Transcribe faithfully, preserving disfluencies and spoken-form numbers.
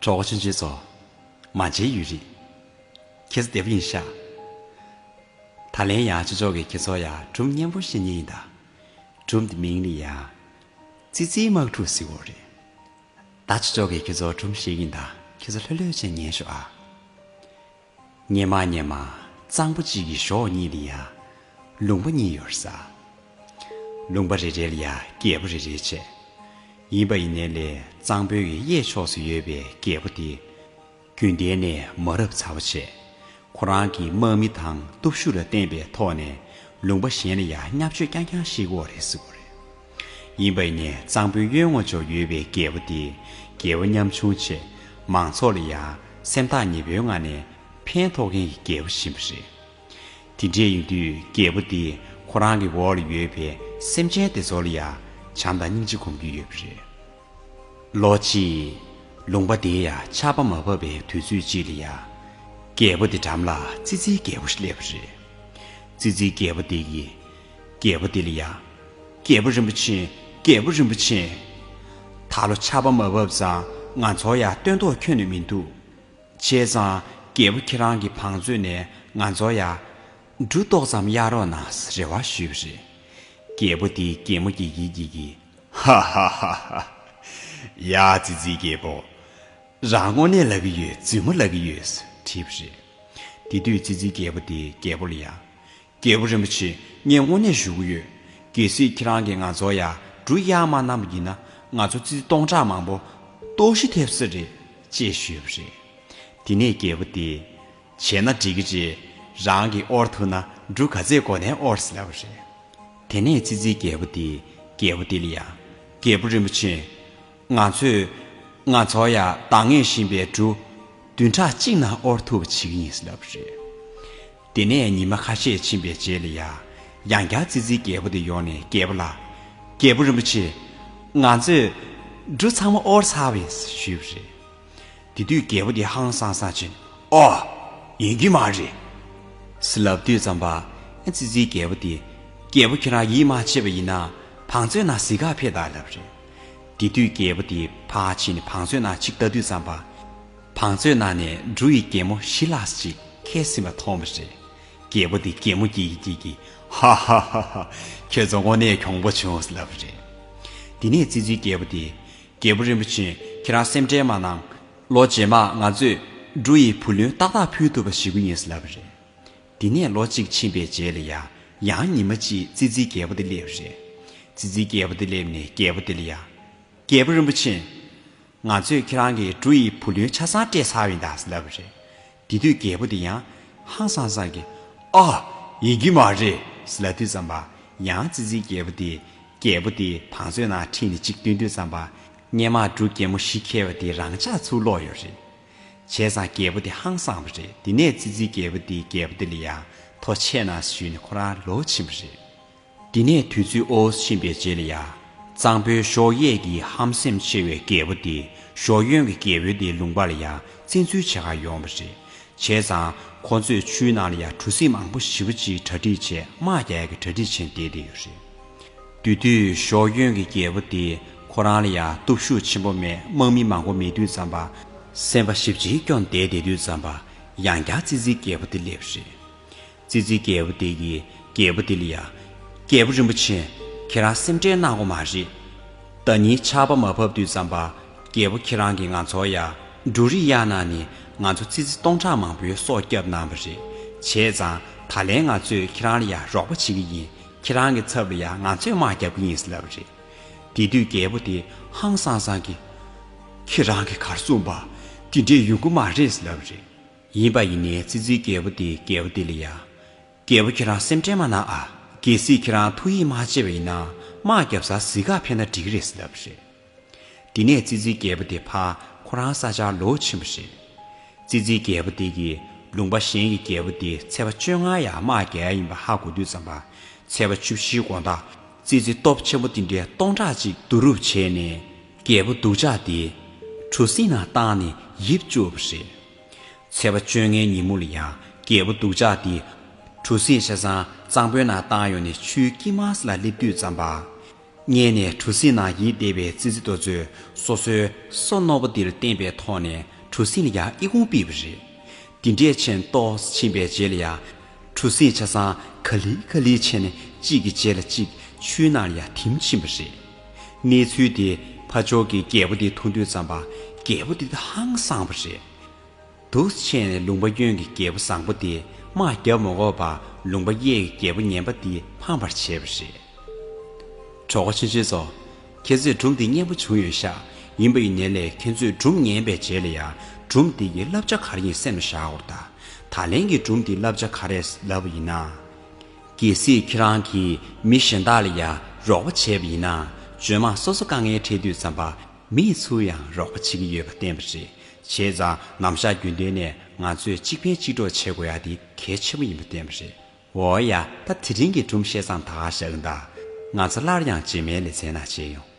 གྲོགས་པོ་ཆུང་ཆུང་ཚོ། མ་མཇལ་ཡུན་རིང་། ཁྱེད་ཚོ་བདེ་པོ་ཡིན་ཤག་ད་ལན་ཡང་ཆོས་ཕྱོགས་ཀྱི་ཁྱེད་ཚོ་ཡ་སྒྲུང་སྙན་པོ་བཤད་མཁན་ཡིན་ད། སྒྲུང་དེ་མིང་ལ་ཡ། ཙི་ཙིའི་དམག་འཁྲུག་ཟེར་གོ་རེད། ད་ཆོས་ཕྱོགས་ཀྱི་ཁྱེད་ཚོ་སྒྲུང་བཤད་ཀྱིན་ད། ཁྱེད་ཚོ་ལྷོད་ལྷོད་བྱས་ཉན་ཤོག་ཨ། སྔོན་མ་སྔོན་མ། གཙང་པོ་གཅིག་གི་གཞོགས་གཉིས་ལ་ཡ། ལུང་པ་གཉིས་ཡོད་ས། ལུང་པ་རེ་རེ་ལ་ཡ་རྒྱལ་པོ་རེ་རེ་བྱས། ཡིན་པ་ཡིན་ནའི་ལས་གཙང་པོའི་གི་གཡས་ཕྱོགས་སུ་ཡོད་པའི་རྒྱལ་པོ་དེ། རྒྱུན་ལྡན་ནས་མ་རབས་ཚ་བོ་བྱས། ཁོ་རང་གི་དམག་མི་དང་སྟོབས་ཤུགས་ལ་བརྟེན་པའི་ཐོག་ནས་ལུང་པ་གཞན་ལ་ཡ་བརྙས་བཅོས་རྐྱང་རྐྱང་བྱེད་ཀྱི་ཡོད་རེད་ཟེར་གོ་རེད། ཡིན་པ་ཡིན་ནའི་གཙང་པོའི་གཡོན་ངོས་ཕྱོགས་ཡོད་པའི་རྒྱལ་པོ་དེ་རྒྱལ་པོ་ཉམ་ཆུང་བྱས། མང་ཚོགས་ལ་ཡ་སེམས་ཐག་ཉེ་པོའི་ངང་ནས་ཕན་ཐོགས་མཁན་གྱི་རྒྱལ་པོ་ཞིག་ཡིན་པ་རེད། དེ་འདྲ་ཡིན་དུས་རྒྱལ་པོ་དེས་ཁོ་རང་གི་འོག་ལ་ཡོད་པའི་སེམས་ཅན་དེ་ཚོ་ལ་ཡ་བྱམས་དང་སྙིང་རྗེ་སྒོམ་གྱི་ཡོད་པ་རེད། ལོ་གཅིག་ལུང་པ་དེ་ཡ་ཆར་པ་མ་བབས་པའི་དུས་ཚོད་ཅིག་ལ་ཡ། རྒྱལ་པོ་དེ་འགྲམ་ལ་ཙི་ཙིའི་རྒྱལ་པོ་ཞིག་སླེབས་པ་རེད། ཙི་ཙིའི་རྒྱལ་པོ་དེ་གིས་རྒྱལ་པོ་དེ་ལ་ཡ། རྒྱལ་པོ་རིན་པོ་ཆེ། རྒྱལ་པོ་རིན་པོ་ཆེ། ད་ལོ་ཆར་པ་མ་བབས་ཙང་ང་ཚོ་ཡ་སྟོན་ཐོག་ཁྱོན་ནས་མི་འདུག་བྱས་ཙང་རྒྱལ་པོ་ཁྱེད་རང་གི་བང་མཛོད་ནས་ང་ཚོ་ཡ་འབྲུ་ཏོག་ཙམ་གཡར་རོགས་གནང་ཟེར་རེ་བ་ཞུས་པ་རེད། རྒྱལ་པོ་དེས་གད་མོ་སྐྱེ་གི་སྐྱེ་གི། ཧ་ཧ་ཧ་ཧ། ཡ་ཙི་ཙིའི་རྒྱལ་པོ། རང་དངོས་གནས་ལབ་ཀྱི་ཡོད་རྫུན་མ་ལབ་ཀྱི་ཡོད་དྲིས་པ་རེད། དེ་དུས་ཙི་ཙིའི་རྒྱལ་པོ་དེས་རྒྱལ་པོ་ལ་ཡ། རྒྱལ་པོ་རིན་པོ་ཆེ། ངས་དངོས་གནས་ཞུ་གི་ཡོད། གལ་སྲིད་ཁྱེད་རང་གིས་ང་ཚོ་ཡ་འབྲུ་གཡར་མ་གནང་བ་ཡིན་ན་ང་ཚོ་ཙི་ཙི་སྟོང་ཕྲག་མང་པོ་ལྟོགས་ཤི་ཐེབས་ས་རེད་ཅེས་ཞུས་པ་རེད། དེ་ནས་རྒྱལ་པོ་དེས། བྱས་ན་འགྲིག་གི་རེད། རང་གིས་དབོར་ཐུབ་ན་འབྲུ་ག་ཚད་དགོས་ནའི་དབོར་ཟེར་ལབ་པ་རེད། དེ་ནས་ཙི་ཙིའི་རྒྱལ་པོ་དེས་རྒྱལ་པོ་དེ་ལ་ཡ། རྒྱལ་པོ་རིན་པོ་ཆེ། ང་ཚོས། ང་ཚོ་ཡ་འདང་ངེས་བཞིན་པའི་འབྲུ། བདུན་ཕྲག་གཅིག་ནང་དབོར་ཐུབ་པ་བྱེད་ཀྱི་ཡིན་ཟེར་ལབ་པ་རེད། དེ་ནས་ཉི་མ་ཁ་ཤས་ཕྱིན་པའི་རྗེས་ལ་ཡ། ཡང་བསྐྱར་ཙི་ཙིའི་རྒྱལ་པོ་དེ་ཡོང་ནས་རྒྱལ་པོ་ལ། རྒྱལ་པོ་རིན་པོ་ཆེ། ང་ཚོས་འབྲུ་ཚང་མ་དབོར་ཚར་བས་ཞུས་པ་རེད། དེ་དུས་རྒྱལ་པོ་དེ་ཧང་སང་སང་བྱས་ནས། ཨོ། ཡིན་གྱི་མ་རེད། ཟེར་ལབ་དུས་ཙམ་པ། ཙི་ཙིའི་རྒྱལ་པོ་དེས། རྒྱལ་པོ་ཁྱེད་རང་ཡིད་མ་ཆེས་པ་ཡིན་ན། བང་མཛོད་ནང་གཟིགས་ག་ཕེབས་དང་ལབ་རེད། དེ་དུས་རྒྱལ་པོ་དེ་ཕར་ཕྱིན་ནས་བང་མཛོད་ནང་ཅིག་ལྟ་དུས་ཙམ་པ། བང་མཛོད་ནང་ནས་འབྲུ་ཡི་རྒྱལ་མོ་བཞི་ལྷག་ཅིག་ཁྱེར་ཟིན་པ་མཐོང་བ་རེད། རྒྱལ་པོ་དེ་གད་མོ་སྐྱེ་གི་སྐྱེ་གི། ཧ་ཧ་ཧ་ཧ། ཁྱེད་ཚོ་དངོས་གནས་གྱོང་པོ་བྱུང་ཟེར་ལབ་པ་རེད། དེ་ནས་ཙི་ཙིའི་རྒྱལ་པོ་དེས། རྒྱལ་པོ་རིན་པོ་ཆེ། ཁྱེད་རང་སེམས་ཁྲལ་མ་གནང་། ལོ་རྗེས་མ་ང་ཚོས་འབྲུ་ཡི་བུ་ལོན་ཏག་ཏག་ཕུལ་ཐུབ་པ་བྱེད་ཀྱི་ཡིན་ཟེར་ལབ་པ་རེད། དེ་ནས་ལོ་གཅིག་ཕྱིན་པའི་རྗེས་ལ་ཡ། ཡང་ཉི་མ་གཅིག་ཙི་ཙིའི་རྒྱལ་པོ་དེ་སླེབས་པ་རེད། ཙི་ཙིའི་རྒྱལ་པོ་དེ་སླེབས་ནས་རྒྱལ་པོ་དེ་ལ་ཡ། རྒྱལ་པོ་རིན་པོ་ཆེ། ང་ཚོས་ཁྱེད་རང་གི་འབྲུ་ཡི་བུ་ལོན་ཆ་ཚང་སྤྲད་ཚར་བ་ཡིན་ད་ཟེར་ལབ་པ་རེད། དེ་དུས་རྒྱལ་པོ་དེ་ཡང་ཧང་སང་སང་གིས། ཨ། ཡིན་གྱི་མ་རེད་ཟེར་ལབ་དུས་ཙམ་པ། ཡང་ཙི་ཙིའི་རྒྱལ་པོ་དེས་རྒྱལ་པོ་དེ་བང་མཛོད་ནང་ཁྲིད་ནས་གཅིག་སྟོན་དུས་ཙམ་པ། སྔོན་མ་འབྲུ་རྒྱལ་མོ་བཞི་ཁྱེར་བ་དེ་རང་འཇགས་ཚུར་ལོག་ཡོད་རེད། བྱས་ཙང་རྒྱལ་པོ་དེ་ཧང་སངས་པ་རེད། དེ་ནས་ཙི་ཙིའི་རྒྱལ་པོ་དེས་རྒྱལ་པོ་དེ་ལ་ཡ་ཐུགས་རྗེ་ཆེ་གནང་ཞུས་ནས་ཁོ་རང་ལོག་ཕྱིན་པ་རེད། དེ་ནས་དུས་ཚོད་འོ་ཕྱིན་པའི་རྗེས་ལ་ཡ། གཙང་པོའི་གཞོགས་གཡས་ཀྱི་ཧམ་སེམས་ཆེ་བའི་རྒྱལ་པོ་དེས་གཞོགས་གཡོན་གྱི་རྒྱལ་པོའི་དེའི་ལུང་པ་ལ་ཡ་བཙན་འཛུལ་བྱེད་གར་ཡོང་བ་རེད། བྱས་ཙང་ཁོ་ཚོས་ཆུའི་ནང་ལ་ཡ་གྲུ་གཟིངས་མང་པོ་ཞེ་པོ་ཅིག་གྲ་སྒྲིག་བྱས་དམག་རྒྱག་ཡག་གི་གྲ་སྒྲིག་བྱས་བསྡད་བསྡད་ཡོད་རེད། དེ་དུས་གཞོགས་གཡོན་གྱི་རྒྱལ་པོ་དེ་ཁོ་རང་ལ་ཡ་སྟོབས་ཤུགས་ཆེན་པོ་མེད། དམག་མི་མང་པོ་མེད་དུས་ཙམ་པ། སེམས་པ་ཞེ་པོ་ཅིག་སྐྱོ་བསྡད་བསྡད་དུས་ཙམ་པ། ཡང་བསྐྱར་ཙི་ཙིའི་རྒྱལ་པོ་དེ་སླེབས་རེད། ཙི་ཙིའི་རྒྱལ་པོ་དེ་གིས་རྒྱལ་པོ་དེ་ལ་ཡ། རྒྱལ་པོ་རིན་པོ་ཆེ། ཁྱེད་རང་སེམས་ཁྲལ་གནང་དགོས་མ་རེད། ཟླ་ཉིན་ཆར་པ་མ་བབས་དུས་ཙམ་པ། རྒྱལ་པོ་ཁྱེད་རང་གིས་ང་ཚོར་ཡ། འབྲུ་རིགས་གཡར་གནང་ནས་ང་ཚོ་ཙི་ཙི་སྟོང་ཕྲག་མང་པོའི་སྲོག་བསྐྱབས་གནང་བ་རེད། བྱས་ཙང་ད་ལན་ང་ཚོས་ཁྱེད་རང་ལ་ཡ་རོགས་པ་བྱེད་ཀྱི་ཡིན། ཁྱེད་རང་གི་ཚབ་ལ་ཡ་ང་ཚོས་དམག་རྒྱབ་ཀྱི་ཡིན་ཟེར་ལབ་པ་རེད། དེ་དུས་རྒྱལ་པོ་དེ་ཧང་སང་སང་གིས། ཁྱེད་རང་གིས་ག་རེ་གསུངས་པ། དེ་འདྲས་ཡོང་གི་མ་རེད་ཟེར་ལབ་པ་རེད། ཡིན་པ་ཡིན་ནའི་ཙི་ཙིའི་རྒྱལ་པོ་དེས་རྒྱལ་པོ་དེ་ལ་ཡ། རྒྱལ་པོ་ཁྱེད་རང་སེམས་ཁྲལ་མ་གནང་ཨ། གལ་སྲིད་ཁྱེད་རང་ཐུགས་ཡིད་མ་ཆེས་པ་ཡིན་ན་དམག་རྒྱབ་སར་གཟིགས་གར་ཕེབས་ན་འགྲིག་གི་རེད་ཟེར་ལབ་པ་རེད། དེ་ནས་ཙི་ཙིའི་རྒྱལ་པོ་དེ་ཕར་ཁོ་རང་ས་ཆར་ལོག་ཕྱིན་པ་རེད། ཙི་ཙིའི་རྒྱལ་པོ་དེ་གིས་ལུང་པ་གཞན་གྱི་རྒྱལ་པོ་དེ་ཚེས་པ་བཅོ་ལྔ་ཡར་དམག་རྒྱག་ཡ་ཡིན་པ་ཧ་གོ་དུས་ཙམ་པ། ཚེས་པ་བཅུ་བཞིའི་དགོང་དག་ཙི་ཙི་སྟོབས་ཆེན་པོ་དེ་འདྲའི་སྟོང་ཕྲག་ཅིག་བསྡུ་རུབ་བྱས་ནས་རྒྱལ་པོ་སྡུག་ཅག་དེ་གྲུ་གཟིངས་ནང་བཏང་ནས་ཡིབ་བཅུག་པ་རེད། ཚེས་པ་བཅོ་ལྔའི་ཉིན་མོ་ལ་ཡང་རྒྱལ་པོ་སྡུག་ཅག་དེ་གྲུ་གཟིངས་ཆ་ཚང་གཙང་པོའི་ནང་བཏང་ཡོང་ནས་ཆུའི་དཀྱིལ་མ་ལ་སླེབས་དུས་ཙམ་པ། སྔས་ནས་གྲུ་གཟིངས་ནང་ཡིབ་བསྡད་པའི་ཙི་ཙི་དེ་ཚོས་སོ་སོའི་སོ་རྣོ་པོ་དེ་ལ་བརྟེན་པའི་ཐོག་ནས་ གྲུ་གཟིངས་ལ་ཡ་ཨི་ཁུང་ཕུད་པ་རེད། འདི་འདྲས་བྱས་ནས་ཏོག་ཙམ་ཕྱིན་པའི་རྗེས་ལ་ཡ། གྲུ་གཟིངས་ཆ་ཚང་ག་ལེ་ག་ལེ་བྱས་ནས་གཅིག་གི་རྗེས་ལ་གཅིག་ཆུའི་ནང་ལ་ཡ་ཐིམ་ཕྱིན་པ་རེད། གནས་ཚུལ་དེ་ཕར་ཕྱོགས་ཀྱི་རྒྱལ་པོ་དེ་མཐོང་དུས་ཙམ་པ། རྒྱལ་པོ་དེ་ཧང་སངས་པ་རེད། འདུག་སེ་བྱས་ནས་ལུང་པ་གཡོན་གྱི་རྒྱལ་པོ་བཟང་པོ་དེ་དམག་རྒྱབ་མ་དགོས་པར་ལུང་པ་གཡས་ཀྱི་རྒྱལ་པོ་ངན་པ་དེ་འཕངས་པར་བྱས་པ་རེད། གྲོགས་པོ་ཆུང་ཆུང་ཚོ། ཁྱེད་ཚོས་སྒྲུང་འདི་སྙན་པོ་བྱུང་ཡོད་ཤག་ཡིན་པ་ཡིན་ནའི་ལས་ཁྱེད་ཚོས་སྒྲུང་ཉན་པའི་རྗེས་ལ་ཡ། སྒྲུང་འདི་གི་བསླབ་བྱ་ག་རེ་ཡིན་སེམས་ལ་བཞག་དགོས་རེད་ད། ད་ལན་གྱི་སྒྲུང་འདི་བསླབ་བྱ་ག་རེ་ལབ་པ་ཡིན་ན། གལ་སྲིད་ཁྱེད་རང་གིས་མི་གཞན་དག་ལ་ཡ་རོགས་པ་བྱས་པ་ཡིན་ན། བྱོན་མ་སོ་སོ་དཀའ་ངལ་འཕྲད་དུས་ཙམ་པ། མི་ཚོས་ཡང་རོགས་པ་བྱེད་ཀྱི་ཡོད་པ་བསྟན་པ་རེད། བྱས་ཙང་ནམ་ཞག་རྒྱུན་ལྡན་ནས་ང་ཚོས་གཅིག་ཕན་གཅིག་གྲོགས་བྱེད་དགོས་ཡ་དེ་གལ་ཆེན་པོ་ཡིན་པ་བསྟན་པ་རེད། འོ་ཡ། ད་དེ་རིང་གི་སྒྲུང་བཤད་མཚམས་ད་ག་བཞག་གི་ད། ང་ཚོ་སླར་ཡང་རྗེས་མའི་ལེ་ཚན་ནང་མཇལ་ཡོང་།